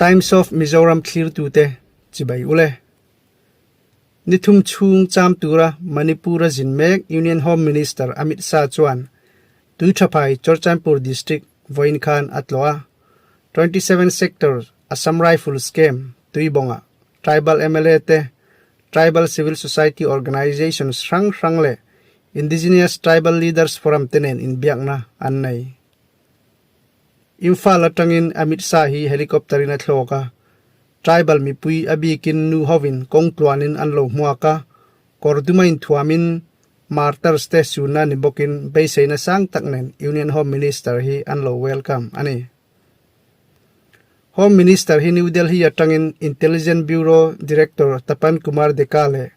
Times of Mizoram thlirtute chibai ule. Ni thum chhung cham tura Manipur-a zin mek Union Home Minister Amit Shah chuan Tuithaphai Churachandpur District vawiin khan a tlawh a. 27 Sector Assam Rifles Camp Tuibawngah Tribal mla te, Tribal Civil Society Organisations hrang hrang leh Indigenous Tribal Leaders Forum te nen inbiakna an nei. Imphal atangin Amit Shah hi helicopter in a thlawk a, tribal mipui a bikin nu hovin kawng tluanin an lo hmuak a, kawr duma inthuamin martyrs te sunna ni bawkin beiseina sang tak nen Union Home Minister hi an lo welcome a ni. Home Minister hi New Delhi atangin Intelligence Bureau Director Tapan Kumar Deka leh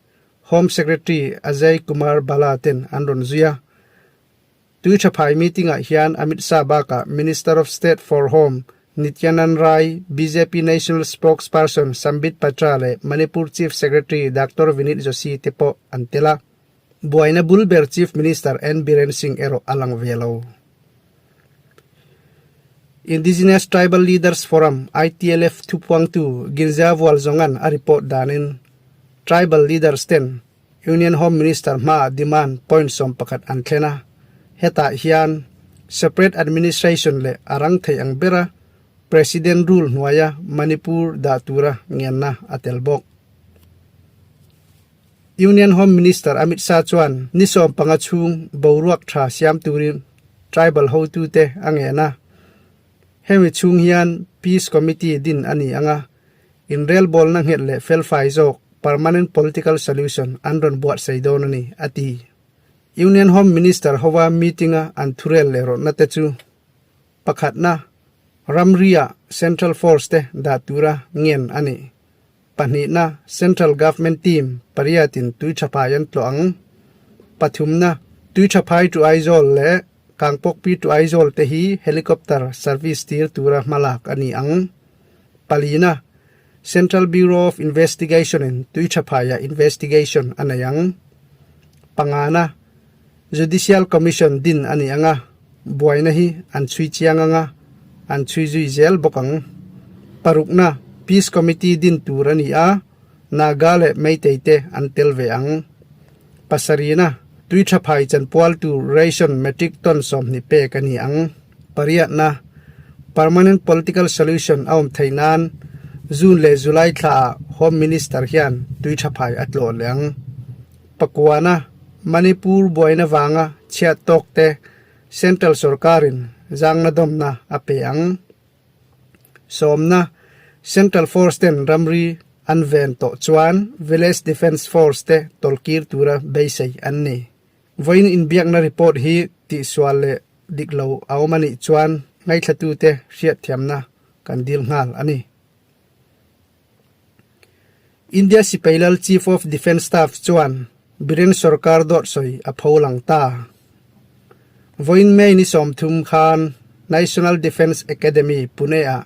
Home Secretary Ajay Kumar Bhalla ten an rawn zui a. Tui thaphai meeting-ah hian Amit Shah bakah Minister of State for Home Nityanand Rai, bjp National Spokesperson Sambit Patra leh Manipur Chief Secretary Doctor Vinit Joshi te pawh an tel a. Buaina bul ber Chief Minister N Biren Singh erawh a lang ve lo. Indigenous Tribal Leaders Forum, ITLF, thupuangtu Ginza Vualzongan a report danin Tribal Leaders ten Union Home Minister hmaah demand point 11 an thlen a, hetah hian Separate Administration leh a rang thei ang bera President Rule hnuaia Manipur dah tura ngenna a tel bawk. Union Home Minister Amit Shah chuan ni 15 chhung boruak tha siam turin tribal hotute a ngen a. Hemi chhung hian Peace Committee din a ni ang a, inrelbawlna nghet leh felfai zawk permanent political solution an rawn buatsaih dawn a ni, a ti. Union Home Minister hova meeting-a an thurel leh rawtna te chu pakhatna, ramri-ah Central Force te dah tura ngen a ni. Pahnihna, Central Government Team pariatin Tuithaphai an tlawh ang. Pathumna, Tuithaphai to Aizawl leh Kangpokpi to Aizawl te hi Helicopter service tir tura hmalak a ni ang. Palina, Central Bureau of Investigation in Tuithaphaiah investigation a nei ang. Pangana, Judicial Commission din a ni ang a, buaina hi an chhui chiang ang a, an chhui zui zel bawk ang. Parukna, Peace Committee din tur a ni a, Naga leh Meitei te an tel ve ang. Pasarihna, tui tha phai chanpual tur ration metric ton 20 pek a ni ang. Pariatna, Permanent Political Solution a awm theih nan June leh July thlaah Home Minister hian tui tha phai a tlawh leh ang. Pakuana, Manipur buaina vanga chhiat tawk te Central sorkarin zangna dawmna a pe ang. Sawmna, Central Force ten ramri an ven tawh chuan Village Defence Force te tawlkir tura beisei an ni. Vawiin inbiakna report hi tihsual leh dik lo a awm a nih chuan ngaithlatute hriatthiamna kan dil nghal a ni. India sipai lal Chief of Defence Staff chuan Biren sorkar dawt sawi a pho lang ta. Vawiin May ni 30 khan National Defence Academy, Pune-ah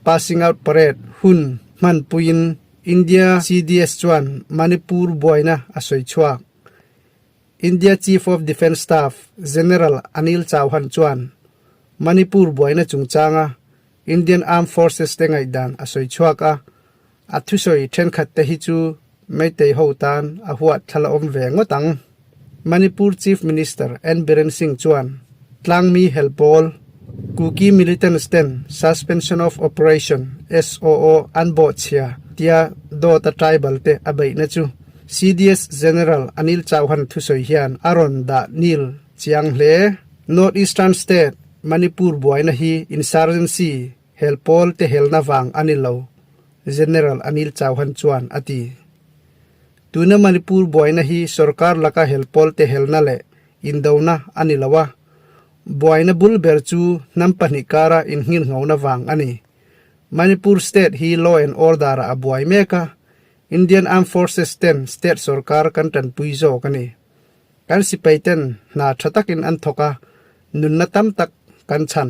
Passing Out Parade hun hmanpuiin India CDS chuan Manipur buaina a sawi chhuak. India Chief of Defence Staff General Anil Chauhan chuan Manipur buaina chungchanga Indian Armed Forces te ngaihdan a sawi chhuak a, a thusawi thenkhat te hi chu Meitei ho tan a huat thla la awm ve ngawt ang. Manipur Chief Minister N Biren Singh chuan tlangmi hel pawl Kuki militants ten Suspension of Operation, SOO, an bawhchhia tia dawt a tribal te a beihna chu CDS General Anil Chauhan thusawi hian a rawn dah nil chiang hle. North Eastern State, Manipur buaina hi insurgency, hel pawl te helna vang a ni lo, General Anil Chauhan chuan a ti. Tuna Manipur buaina hi sorkar laka hel pawl te helna leh indona a ni lo a, buaina bul ber chu hnam pahnih kara inngirnghona vang a ni. Manipur State hi law and order-ah a buai mek a, Indian Armed Forces ten state sorkar kan tanpui zawk a ni. Kan sipai ten hna tha takin an thawk a, nunna tam tak kan chhan.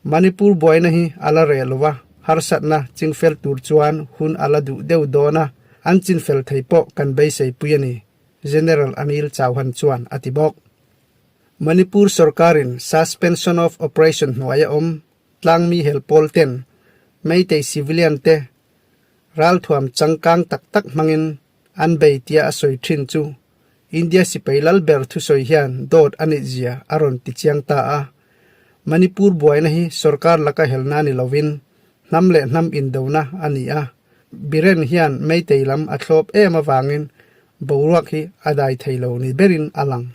Manipur buaina hi a la reh lo a, harsatna chingfel tur chuan hun a la duh deuh dawn a, an chinfel thei pawh kan beisei pui a ni, General Anil Chauhan chuan a ti bawk. Manipur sorkarin suspension of operation hnuaia awm tlangmi hel pawl ten. Meitei civilian te ralthuam changkang tak tak hmangin an bei tia a sawi thin chu India sipai lal ber thusawi hian dawt a nih zia a rawn ti chiang ta a. Manipur buaina hi sorkar laka helna ni lovin hnam leh hnam indona a ni a. Biren hian Meitei lam a thlawp em avangin boruak hi a dai thei lo ni berin a lang.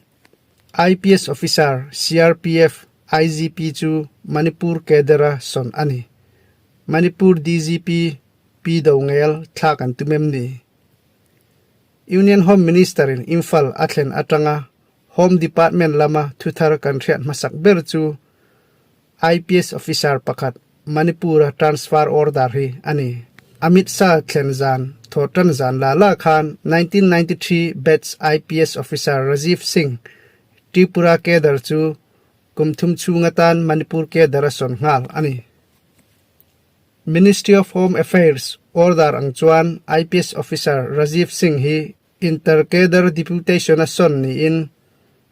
IPS officer CRPF IGP chu Manipur cadre-a sawn a ni. Manipur DGP Pi Dongel thlak an tum em ni? Union Home Minister-in Imphal a thlen atanga Home Department lama thuthar kan hriat hmasak ber chu IPS officer pakhat Manipur-a transfer order hi a ni. Amit Shah thlen zan thawhtan zan la la khan 1993 batch IPS officer Rajiv Singh Tripura cadre chu kum thum chhung atan Manipur cadre a sawn nghal a ni. Ministry of Home Affairs order ang chuan IPS officer Rajiv Singh hi Inter-Cadre Deputation a sawn niin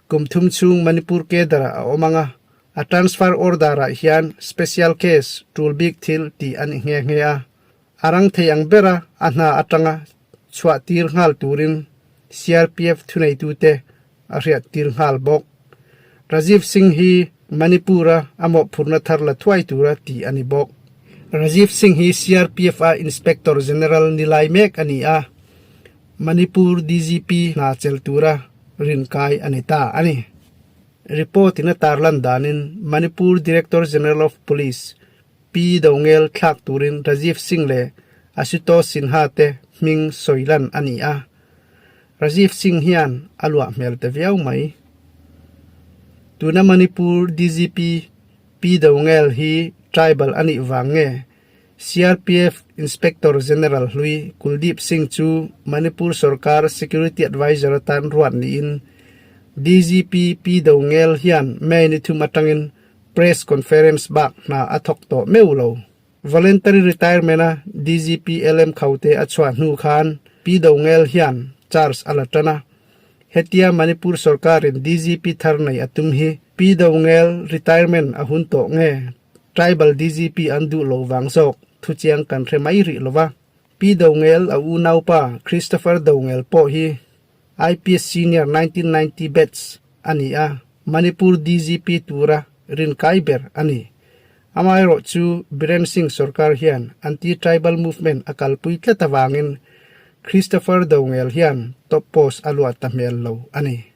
kum thum chhung Manipur cadre ah a awm ang a, a transfer order ah hian special case tul bik thil tih a ni nghe nghe a. A rang thei ang bera a hna atanga chhuah tir nghal turin CRPF thuneitute a hriat tir nghal bawk. Rajiv Singh hi Manipur-a a mawhphurhna thar la thuai tura tih a ni bawk. Rajiv Singh hi CRPF-a Inspector General ni lai mek a ni a, Manipur DGP hna chel tura rinkai a ni ta a ni. Report in a tarlan danin Manipur Director General of Police Pi Dongel thlak turin Rajiv Singh leh Ashutosh Sinha te hming sawi lan a ni a. Rajiv Singh hian a luah hmel ta viau mai. Tuna Manipur DGP Pi Dongel hi tribal a nih vang nge CRPF Inspector General hlui Kuldeep Singh chu Manipur sorkar Security Advisor atan ruat niin DGP Pi Dongel hian May ni thum atangin Press conference bak hna a thawk tawh meuh lo. Voluntary retirement a DGP LM Khaute a chhuah hnu khan Pi Dongel hian charge a la tan a. Hetia Manipur sorkarin DGP thar nei a tum hi Pi Dongel retirement a hun tawh nge tribal DGP an duh lo vang zawk thuchiang kan hre mai rih lo va. Pi Dongel a unaupa Christopher Dongel pawh hi IPS Senior 1990 batch a ni a, Manipur DGP tura rinkai ber a ni. Amaherawh chu Biren Singh sorkar hian anti-tribal movement a kalpui tlat avangin Christopher Dongel hian top post a luah ta hmel lo a ni.